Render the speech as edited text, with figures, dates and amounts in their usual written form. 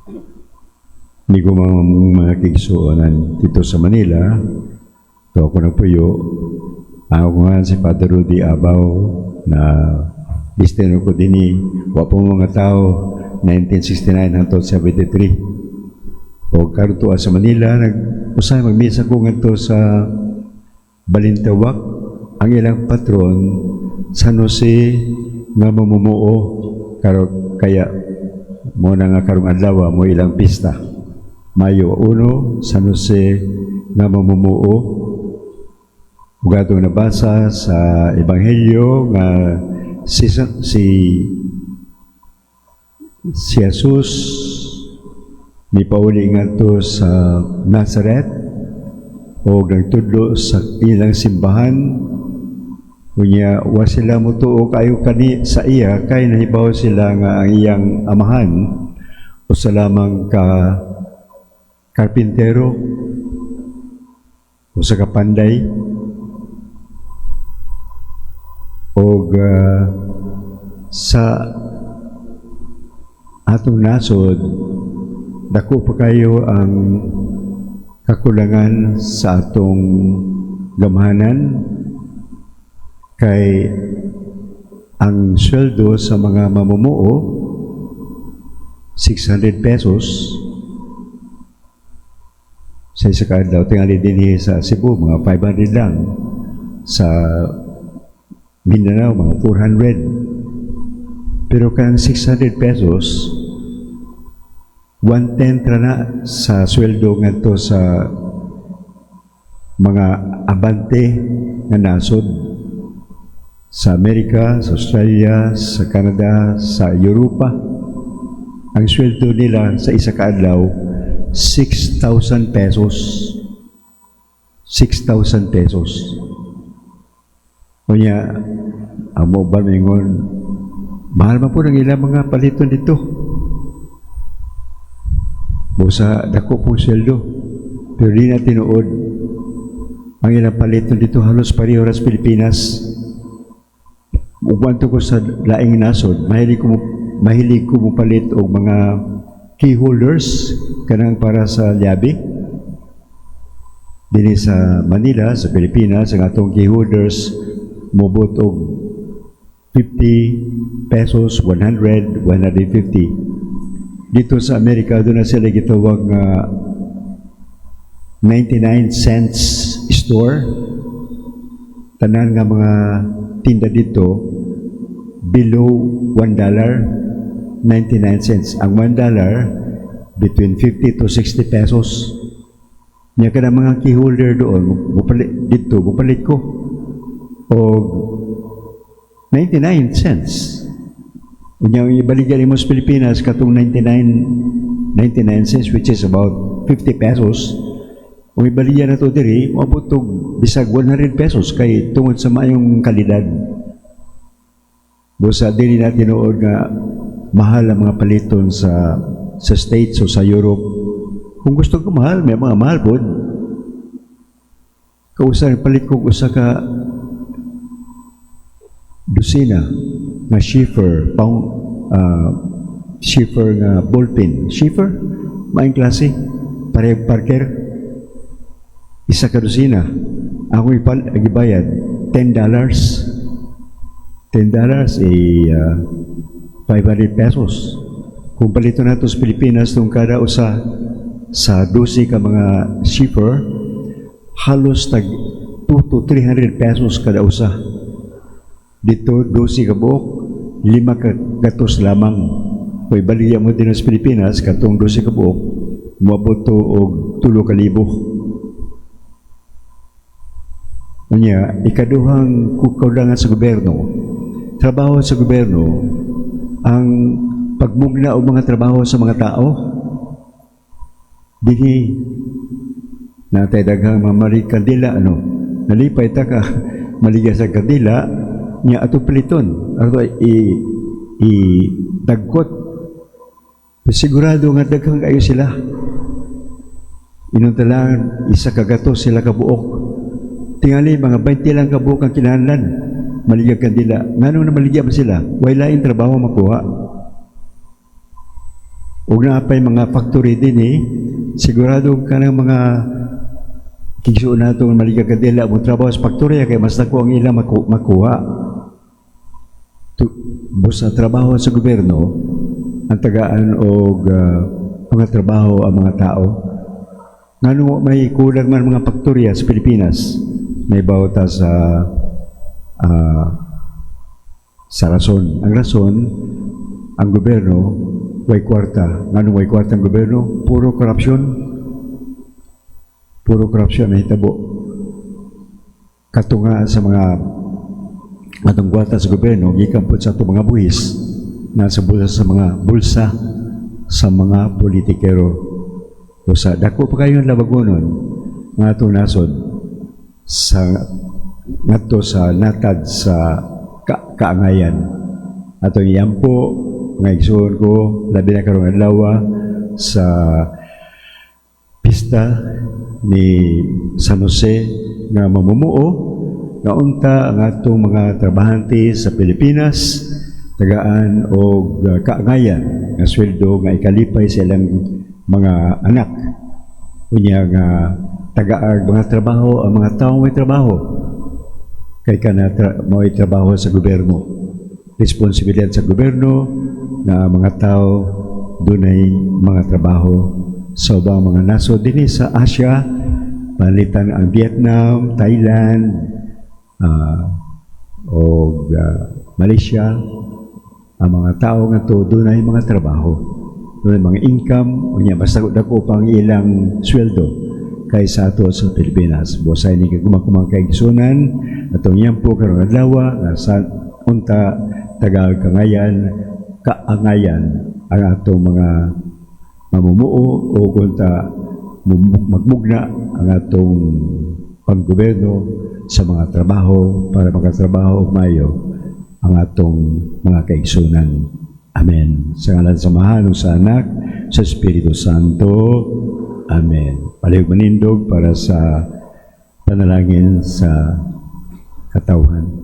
Hindi ko mga kaigsuonan dito sa Manila, to ako nagpuyo. Ako nga si Father Rudy Abaw na distino ko dinhi, wa po mga tao 1969 hangtod 73. O karon tuwa sa Manila, nag usahay magmisa ko ngadto sa Balintawak, ang ilang patron San Jose nga mamumuo karo, kaya mo na nga karong adlaw mo ilang pista. Mayo 1, San Jose nga mamumuo. Ug atong nabasa sa Ebanghelyo nga si Jesus nipauli ngadto sa Nazaret o nagtudlo sa ilang simbahan. Unya wa sila motuo kayo kani sa iya kay nahibaw sila nga ang iyang amahan usa lamang ka karpintero, usa ka panday. Og sa atong nasod, dako pa kayo ang kakulangan sa atong gamhanan kay ang sweldo sa mga mamumuo 600 pesos sa isa ka adlaw. Tingali dinhi sa Cebu mga 500 lang, sa Mindanao mga 400, pero kang 600 pesos, 1/10 ra na sa sweldo ngadto sa mga abante nga nasod sa Amerika, sa Australia, sa Canada, sa Europa. Ang sweldo nila sa isa ka adlaw 6,000 pesos. 6,000 pesos. Unya, ang mo ba mingon, mahal man po ng ilang mga paliton dito. Busa dako pong sweldo. Pero di na tinuod. Ang ilang paliton dito halos pareho ra sa Pilipinas. Ug ko sa laing nasod, mahilig ko mopalit og mga key holders kanang para sa lyabe. Dinhi sa Manila, sa Pilipinas, ang atong key holders mobot og 50 pesos, 100, 150. Dito sa Amerika, doon na sila gitawag nga 99 cents store. Tanan nga mga tinda dito below $1.99. Ang $1 between 50 to 60 pesos. Nya kada mga key holder doon, mupalit dito, mupalit ko og 99 cents. Unya ibaligya nimo sa Pilipinas katong 99 cents, which is about 50 pesos. Kung ibaligya na to diri, moabot og bisag 100 pesos kay tungod sa maayong kalidad. Busa dili na tinuod nga mahal ang mga paliton sa States o sa Europe. Kung gusto ko mahal, may mga mahal pod. Kausa palit ko usa ka dosina nga Sheaffer, pang Sheaffer nga ballpen. Sheaffer, maayong klase, pare Parker. Isa ka dosina. Ako gibayad $10. $10 ay 500 pesos. Kung palito nato sa Pilipinas tong kada usa sa 12 ka mga Sheaffer, halos tag 2 to 300 pesos kada usa. Dito, 12 ka buok, lima ka gatos lamang. Kung ibaligya mo din sa Pilipinas, katong 12 ka buok, moabot to og 3,000. Unya, ikaduhang kukulangan sa gobyerno, trabaho sa gobyerno, ang pagmugna og mga trabaho sa mga tao. Dinhi, natay daghang mga malig kandila, ano, nalipay ta ka, maligya sa kandila, niya ato paliton, ato i dagkot. Sigurado nga daghang kayo sila. Inunta lang, isa ka gatos sila kabuok. Tingali, mga 20 lang kabuok ang kinahanglan. Maligya kandila. Ngano na maligya ba sila? Way laing trabaho makuha. Ug naa pay mga factory dinhi, sigurado ka ng mga kigsuon nato nga maligya kadila mo trabaho sa faktorya kay mas dako ang ilang makuha. Busa trabaho sa gobyerno, ang tagaan og mga trabaho ang mga tao. Ngano may kulang man mga faktorya sa Pilipinas? May bawta sa rason. Ang rason, ang gobyerno way kwarta. Ngano way kwarta ang gobyerno? Puro korupsyon. Puro korupsyon na hitabo. Katunga sa mga atong kwarta sa gobyerno, gikan po sa atong mga buhis, nasa bulsa sa mga politikero. O sa dako pa kayo labagonon nga atong nasod sa ngadto sa natad sa kaangayan. Atong iyampo nga igsuon ko, labi na karong adlaw sa pista ni San Jose nga mamumuo, nga unta ang atong mga trabahante sa Pilipinas tagaan og kaangayan nga sweldo nga ikalipay sa ilang mga anak, unya nga tagaag mga trabaho ang mga taong may trabaho, kay kana mao'y trabaho sa gobyerno, responsibilidad sa gobyerno na mga tao dunay mga trabaho. Sa ubang mga nasod dinhi sa Asia, pananglitan ang Vietnam, Thailand, o Malaysia, ang mga tao nga to dunay mga trabaho, dunay mga income, unya basta dako pang ilang sweldo kaysa ato sa Pilipinas. Busa ni kagumang kaigsunan, atong yampo karong adlaw nga sa unta tagal kaangayan ang atong mga mamumuo o unta magmugna ang atong panggobyerno sa mga trabaho para makatrabaho og maayo ang atong mga kaigsunan. Amen. Sa ngalan sa Amahan, ug sa Anak, sa Espiritu Santo. Amen. Palihog manindog para sa panalangin sa katawhan.